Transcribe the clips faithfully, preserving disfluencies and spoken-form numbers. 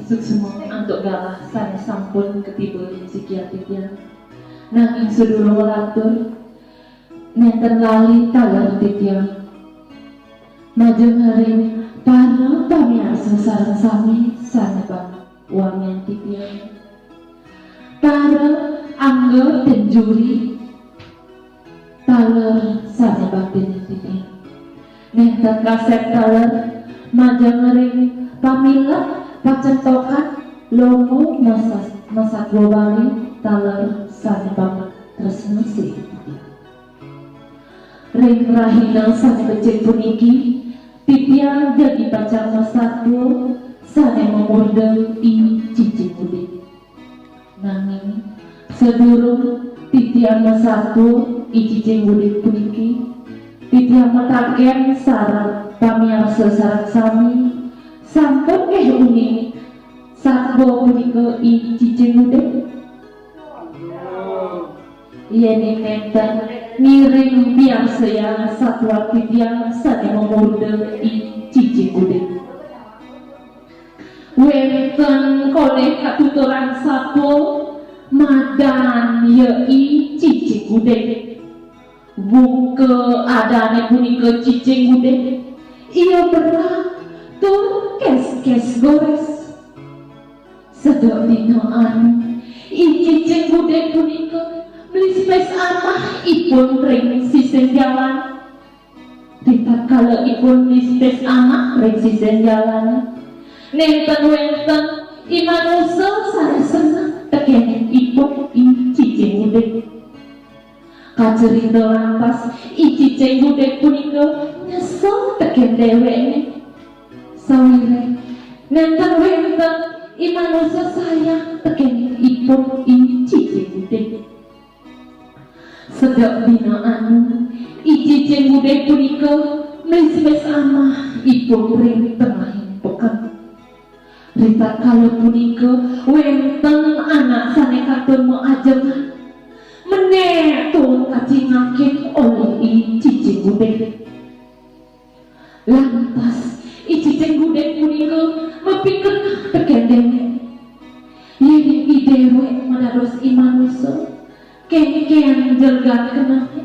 Suksma antuk galah sané sampun katiba ring sikian titiang. Nanging sadurung nglantur, nénten lali taler titiang majeng ring para pamiarsa sareng sami sané bakti wangian titiang. Para angga ten juri, taler sané bakti titiang. Nénten kasép taler majeng ring pamilet pacentokan lomba masa-, masatua Bali, taler sané bakti tresna sih titiang. Ring rahina sané becik puniki, titiang jagi pacang masatua sané mamurda I Cicing Udik. Nanging sadurung titiang masatua I Cicing Udik puniki, titiang mataken sareng pamiarsa sareng sami, sampun nggih uning satua punika I Cicing Udik? Yéning nénten, ngiring piarsayang satua titiang sané mamurda I Cicing Udik. Wénten koné katuturan satua madan ya I Cicing Udik. Buka adané punika Cicing Udik, ia berag tur kés-kés gorés. Sedek dina anu, I Cicing Udik punika mlispis amah ipun ring sisin jalan. Ritatkala ipun mlispis amah ring sisin jalan, nénten wénten i manusa sané seneng tekén ipun I Cicing Udik. Kacerita lantas, I Cicing Udik punika nyesel tekén déwékné. Sawiréh nénten wénten i manusa sayang tekén ipun I Cicing Udik. Sedek dina anu, I Cicing Udik punika mlispis amah ipun ring tengahing peken. Ritatkala punika wénten anak sané katun maajengan, menék tur kacingakin olih I Cicing Udik. Lantas, I Cicing Udik punika mapikeneh tekén déwék. Yén i déwék madados i manusa, kénkén jlegan kenehé,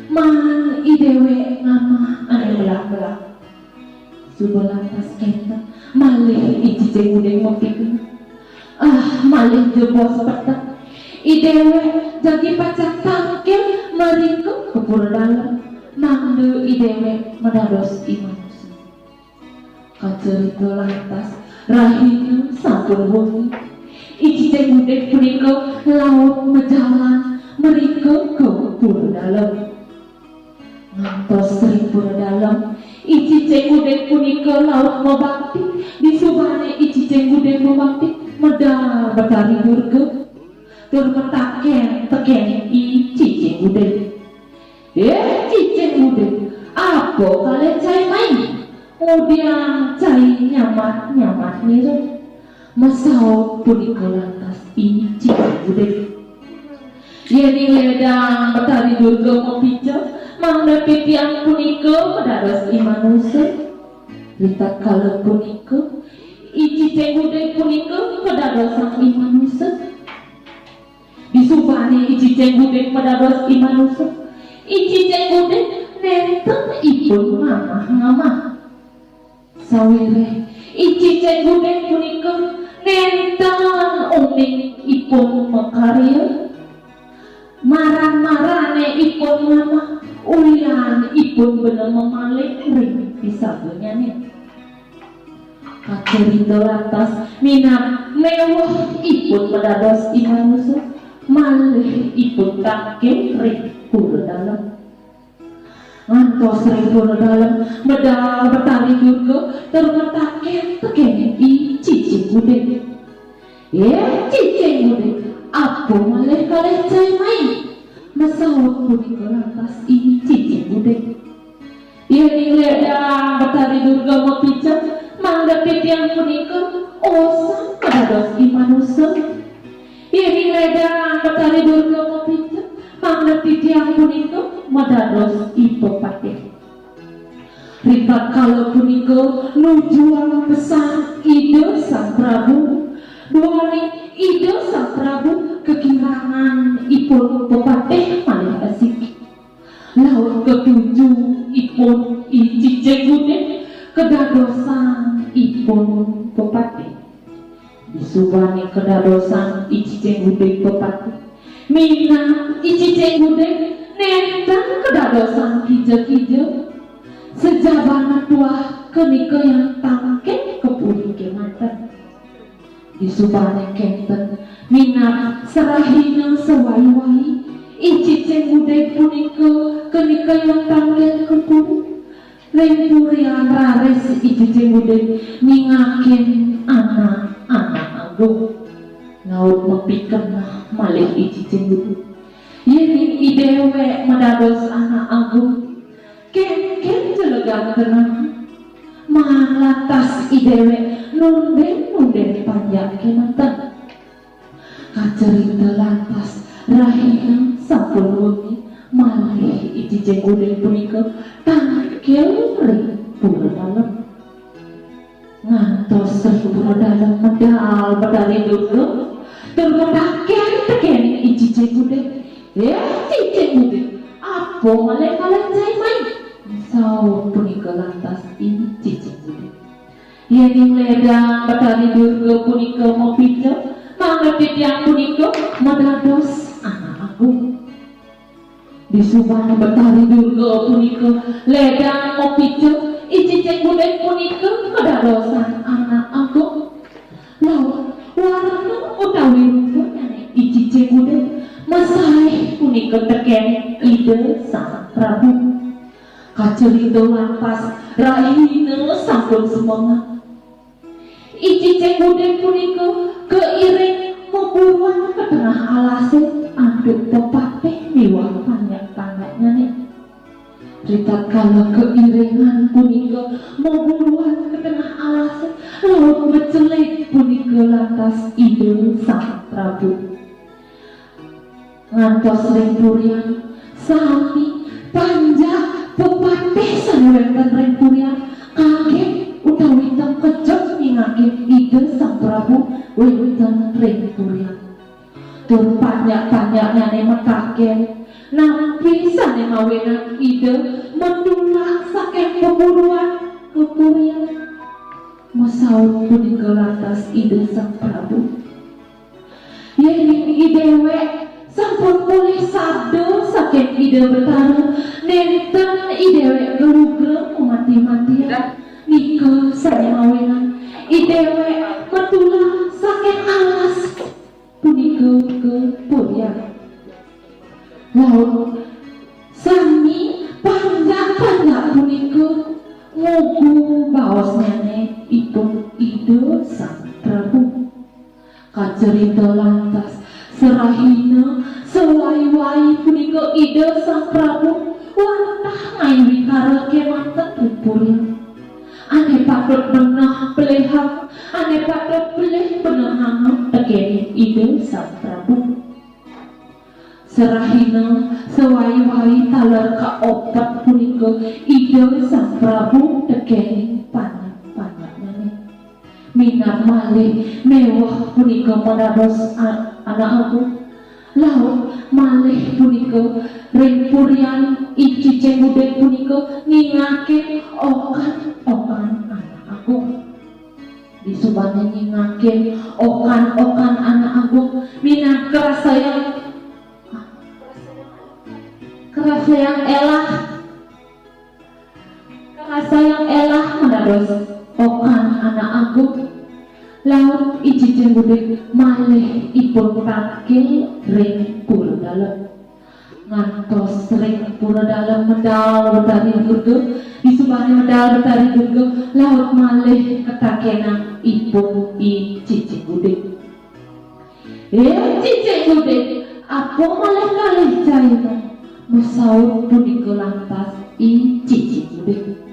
maan i déwék ngamah ané melah-melah. Suba lantas kénten, malih I Cicing Udik mapikeneh. Ah, malih jebos petek. I déwék jagi pacang tangkil mrika ka pura dalem, mangda i déwék madados i manusa. Kacerita lantas, rahina sampun wengi. I Cicing Udik punika laut majalan mrika ka pura dalem. Ngantos ring pura dalem, I Cicing Udik punika laut mabakti. Disubané I Cicing Udik mabakti, medal Betari Durga tur mataken tekén I Cicing Udik. "Eh, Cicing Udik, apa kalih cai mai? Ngudiang cai nyamat-nyamat nira?" Masaut punika lantas I Cicing Udik. Yéning lédang Betari Durga mapica, mangda titiang punika madados i manusa. Ritatkala punika, I Cicing Udik punika kadadosang i manusa. Disubané I Cicing Udik madados i manusa, I Cicing Udik nénten ipun ngamah-ngamah. Sawiréh I Cicing Udik punika nénten uning ipun makarya, maran-marané ipun ngamah, ulian ipun bena mamalih ring pisabannyané. Kacarita lantas minab méweh ipun madados i manusa, malih ipun tangkil ring pura dalem. Ngantos ring pura dalem, medal Betari Durga tur mataken tekén I Cicing Udik. "Eh, Cicing Udik, apa malih kalih cai mai?" Masaut punika lantas I Cicing Udik. Yéning lédang Betari Durga mapica, mangda titiang punika osang madados i manusa. Yéning lédang Betari Durga mapica, mangda titiang punika madados i pepatih. Ritatkala punika nujuang pesan Ida Sang Prabu, duaning Ida Sang Prabu kakirangan ipun pepatih malih asiki. Laut katuju ipun I Cicing Gudik kadadosan ipun pepatih. Disubane kadadosan I Cicing Gudik pepatih, minab I Cicing Gudik nenten kadadosan kija-kija. Sajabana tuah kanika yang tangkil ka puri kemanten. Disubane kenten, minab sarahina sawai-wai I Cicing Gudik punika kanika yang tangkil ka puri. Ring purian raris I Cicing Gudik nyingakin anak-anak agung. Laut mapikeneh malih I Cicing Gudik, yening i dewek madados anak agung, kenken jelegan keneh, maan lantas i dewek nunden-nunden panjak kemanten. Kacerita lantas rahina sampun wengi malih I Cicing Gudik punika tangkil ring pura dalem. Ngantos ring pura dalem medal Betari Durga, tur mataken teken I Cicing Gudik, "Eh, Cicing Gudik, apa malih kalenjai mai?" Saut punika lantas I Cicing Gudik. Yening ledang Betari Durga punika mapica, mangda titiang punika madados anak agung. Disubane Betari Durga punika ledang mapica, I Cicing Gudik punika kadadosan anak agung. Laut warna utawi rupanyane I Cicing Gudik masaih punika teken Ida Sang Prabu. Kacerita lantas rahina sampun semengan. I Cicing Gudik punika kairing maburuan ka tengah alase antuk pepatih miwah panjak-panjaknyane. Ritatkala kairingan punika maburuan ka tengah alase, laut macelid punika lantas Ida Sang Prabu. Ngantos ring purian, sami panjak pepatih sane wenten ring purian kaget utawi tengkejut nyingakin Ida Sang Prabu wenten ring purian. Tur panjak-panjaknyane mataken, napi sane mawinan Ida matulak saking paburuan ka purian? Masaut punika lantas Ida Sang Prabu. Yening i dewek sampun polih sabda saking Ida Betara, nenten i dewek gelugra mamati-matian. Nika sane mawinan i dewek matulak saking alas punika ka purian. Laut sami panjak-panjak punika ngugu baosnyane ipun Ida Sang Prabu. Kacerita lantas, sarahina sawai-wai punika Ida Sang Prabu wantah ngayu wikara kemanten ring puri. Ane patut beneh pelihang, ane patut pelih benehanga tekening Ida Sang Prabu. Sarahina sawai-wai taler kaopet punika Ida Sang Prabu tekening panjak-panjaknyane. Minab malih meweh punika madados a-, anak agung. Laut malih punika ring purian I Cicing Gudik punika nyingakin okan-okan anak agung. Disubane nyingakin okan-okan anak agung, minab karasayang, karasayang elah, karasayang elah madados okan anak agung. Laut I Cicing Gudik malih ipun tangkil ring pura dalem. Ngantos ring pura dalem medal Betari Durga, disubane medal Betari Durga, laut malih katakenang ipun I Cicing Gudik. "Eh, Cicing Gudik, apa malih kalih jaina?" Masaut punika lantas I Cicing Gudik.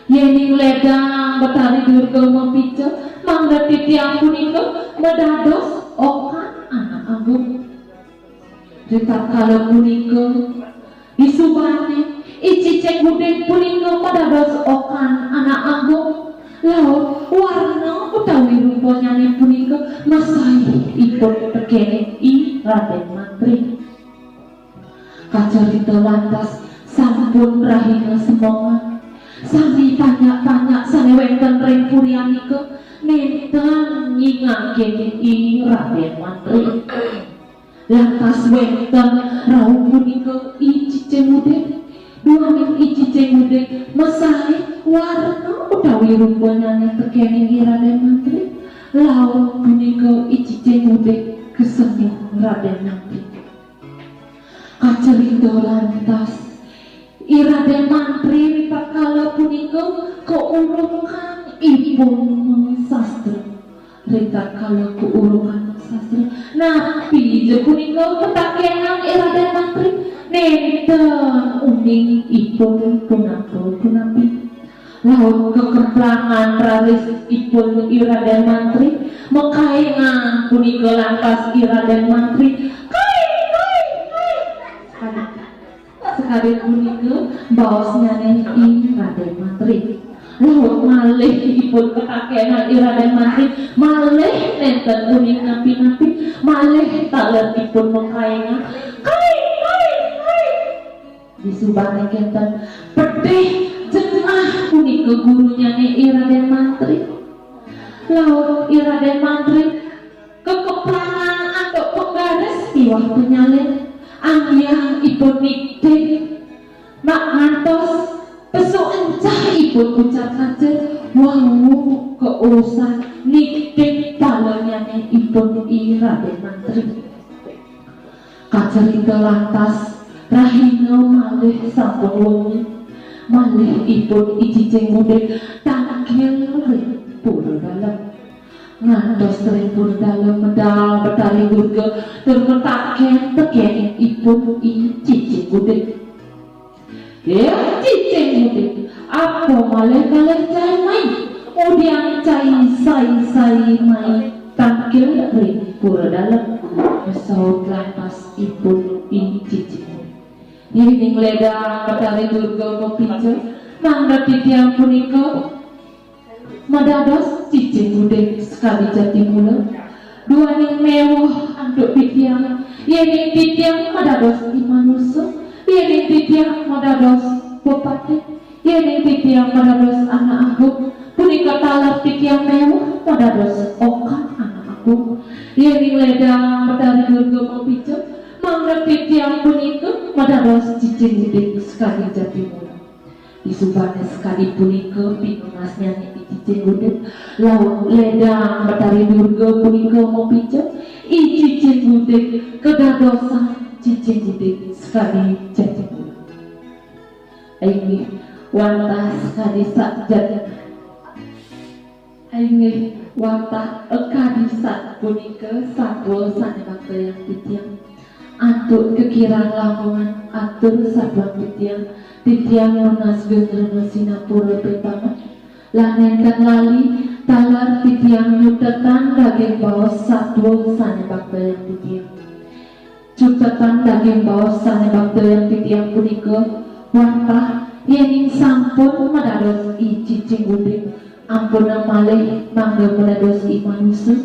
Yening ledang Betari Durga mapica, mangda titiang punika madados okan anak agung. Ritatkala punika, disubane Icicing gudig punika madados okan anak agung, laut warna utawi rupanyané punika masaih ipun tekéning I Radén Mantri. Kacarita lantas sampun rahina semongan. Sami panyak-panyak sané wénten ring purianika nénten nyingakin I Radén Mantri. Lantas wénten rauh punika I Cicing Gudig, duaning I Cicing Gudig masaih warna utawi rupanyané tekéning I Radén Mantri. Laut punika I Cicing Gudig kesemuh Radén Mantri. Kacarita lantas, I Radén Mantri ritatkala punika kaurukan ipun sastra. Ritatkala kaurukan sastra, napi ja punika pitakénan I Radén Mantri? Nénten uning ipun punapa-punapi. Laut kakemplangan raris ipun I Radén Mantri, makaéngan punika lantas I Radén Mantri. Kai, kai, kai. Sakadi punika baosnyané I Radén Mantri. Laut malih ipun katakénan I Radén Mantri, malih nénten uning napi-napi, malih taler ipun makaéngan. Kai, kai, kai. Disubané kénten, pedih jengah punika gurunyané I Radén Mantri. Laut I Radén Mantri kakemplangan antuk penggaris miwah penyalin, anggihang ipun nigtig, mak ngantos pesu encah ipun kucar-kacir, wau kausan nigtig palanyané ipun I Radén Mantri. Kacarita lantas, rahina malih sampun wengi, malih ipun I Cicing Gudig tangkil ring pura dalem. Ngantos ring pura dalem medal Betari Durga tur matakén tekéning ipun I Cicing Gudig. "Ya, Cicing Gudig, apa malih kalih cai mai? Ngudiang cai sai-sai mai tangkil ring pura dalem," masaut lantas ipun I Cicing Gudig. Yéning ledang Betari Durga mapica, mangda titiang punika madados Cicing Gudig sakadi jati mula. Duaning meweh antuk titiang, yéning titiang madados i manusa, yéning titiang madados bupati, yéning titiang madados anak agung, punika taler titiang meweh madados okan anak agung. Yéning ledang Betari Durga mapica, mangda titiang punika madados Cicing Gudig sakadi jati mula. Disubané sakadi punika pinunasnyané I Cicing Gudig, laut ledang Betari Durga punika mapica, I Cicing Gudig kadadosan Cicing Gudig sakadi jati mula. Inggih, wantah sakadi sa-, jat-, Inggih, wantah kadi sapunika satua sané baktayang titiang. Antuk kakirang langkungan atur satuan titiang, titiang nunas geng rena sinampura pipamat. Lan nénten lali taler titiang nyutetang daging baos satua sané baktayang titiang. Cutetan daging baos sané baktayang titiang punika wantah yéning sampun madados I Cicing Gudig, ampunang malih mangda madados i manusa.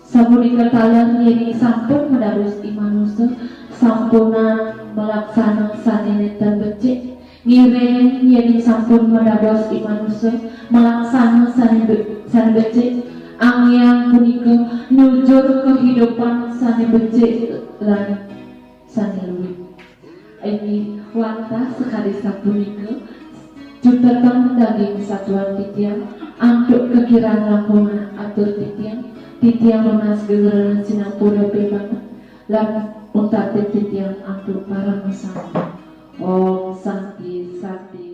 Sapunika taler yéning sampun madados i manusa, sampunang malaksana sané nénten becik. Ngiring yéning sampun madados i manusa, malaksana sané be-, sané becik, anggihang punika nujur kahidupan sané becik lan sané luih. Inggih wantah sakadi sapunika, cutetan daging satuan titiang, antuk kakirang langkungan atur titiang, titiang nunas geng rena sinampura pipamat, lan untatin titiang antuk paramasanti. Om Santi, Santi,